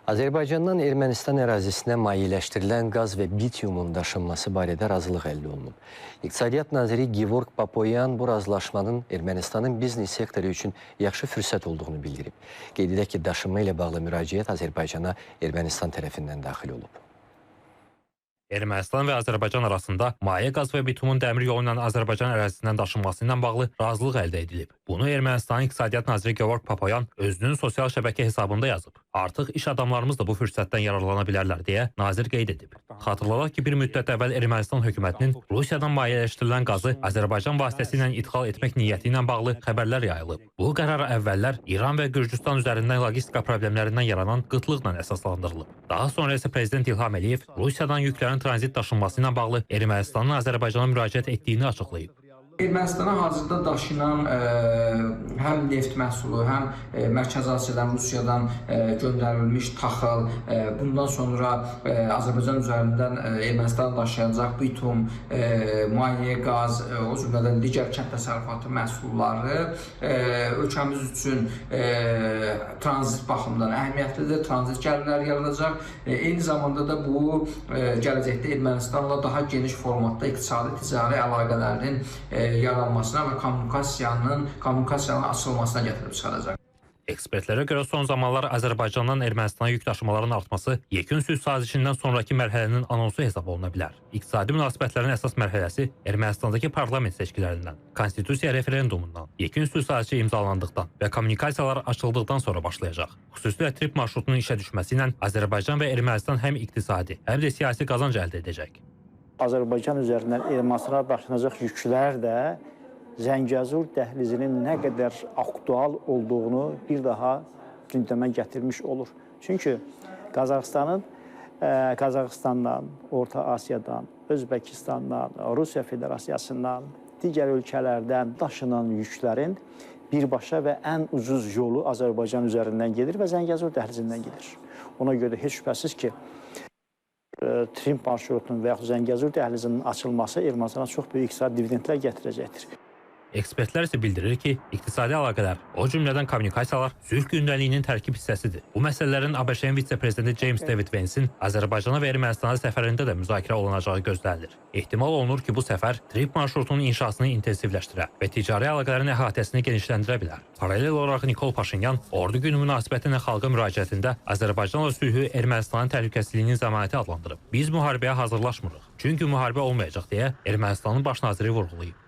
Azərbaycandan Ermənistan ərazisinə mayeləşdirilən qaz və bitumun daşınması barədə razılıq əldə olunub. İqtisadiyyat naziri Gevorg Papoyan bu razılaşmanın Ermənistanın biznes sektoru üçün yaxşı fürsət olduğunu bildirib. Qeyd edək ki, daşınma ilə bağlı müraciət Azərbaycana Ermənistan tərəfindən daxil olub. Ermənistan və Azərbaycan arasında maye qaz və bitumun dəmir yolu ilə Azərbaycan ərazisindən daşınması ilə bağlı razılıq əldə edilib. Bunu Ermənistanın İqtisadiyyat naziri Gevorg Papoyan özünün sosial şəbəkə hesabında yazıb. Artıq iş adamlarımız da bu fürsətdən yararlana bilərlər deyə nazir qeyd edib. Xatırladaq ki, bir müddət əvvəl Ermənistan hökumətinin Rusiyadan mayeləşdirilən qazı Azərbaycan vasitəsilə idxal etmək niyyəti ilə bağlı xəbərlər yayılıb. Bu qərar əvvəllər İran və Gürcüstan üzərindən logistika problemlərindən yaranan qıtlıqla əsaslandırılıb. Daha sonra isə Prezident İlham Əliyev Rusiyadan yüklərin tranzit daşınması ilə bağlı Ermənistanın Azərbaycana müraciət etdiyini açıqlayıb. Ermənistana hazırda daşınan həm neft məhsulu, həm Mərkəzi Asiyadan, Rusiyadan göndərilmiş taxıl, bundan sonra Azərbaycan üzərindən Ermənistana daşıyacaq bitum, maye qaz, o cümlədən digər kənd təsərrüfatı məhsulları ölkəmiz üçün tranzit baxımından əhəmiyyətlidir, tranzit gəlirlər yaradacaq. Eyni zamanda da bu gələcəkdə Ermənistanla daha geniş formatda iqtisadi, ticari əlaqələrinin yaranmasına və kommunikasiyanın açılmasına gətirib çıxaracaq. Ekspertlərə görə son zamanlar Azərbaycandan Ermənistana yük daşımaların artması yekun sülh sazişindən sonraki mərhələnin anonsu hesab oluna bilər. İqtisadi münasibətlərin əsas mərhələsi Ermənistandakı parlament seçkilərindən, konstitusiya referendumundan, yekun sülh sazişi imzalandıqdan və kommunikasiyalar açıldıqdan sonra başlayacaq. Xüsusilə trip marşrutunun işə düşməsi ilə Azərbaycan və Ermənistan həm iqtisadi, həm də siyasi qazanc əldə edəcək. Azərbaycan üzərindən Ermənistana daşınacaq yüklər də Zəngəzur dəhlizinin nə qədər aktual olduğunu bir daha gündəmə gətirmiş olur. Çünki Qazaxıstandan, Orta Asiyadan, Özbəkistandan, Rusiya Federasiyasından, digər ölkələrdən daşınan yüklərin birbaşa və ən ucuz yolu Azərbaycan üzərindən gedir və Zəngəzur dəhlizindən gedir. Ona görə də heç şübhəsiz ki, Trimp marşrutunun və yaxud Zəngəzur dəhlizinin açılması Ermənistana çox böyük iqtisadi dividendlər gətirəcəkdir. Ekspertlər isə bildirir ki, iqtisadi əlaqələr, o cümlədən kommunikasiyalar sülh gündəliyinin tərkib hissəsidir. Bu məsələlərin ABŞ-nin vitse-prezidenti James David Vance'in Azərbaycana və Ermənistana səfərində də müzakirə olunacağı gözlənilir. Ehtimal olunur ki, bu səfər trip marşrutunun inşasını intensivləşdirə və ticari əlaqələrin əhatəsini genişləndirə bilər. Paralel olaraq Nikol Paşinyan Ordu günü münasibətilə xalqa müraciətində Azərbaycanla sülhü Ermənistanın təhlükəsizliyinin zəmanəti adlandırıb. Biz müharibəyə hazırlaşmırıq, çünki müharibə olmayacaq deyə Ermənistanın baş naziri vurğulayıb.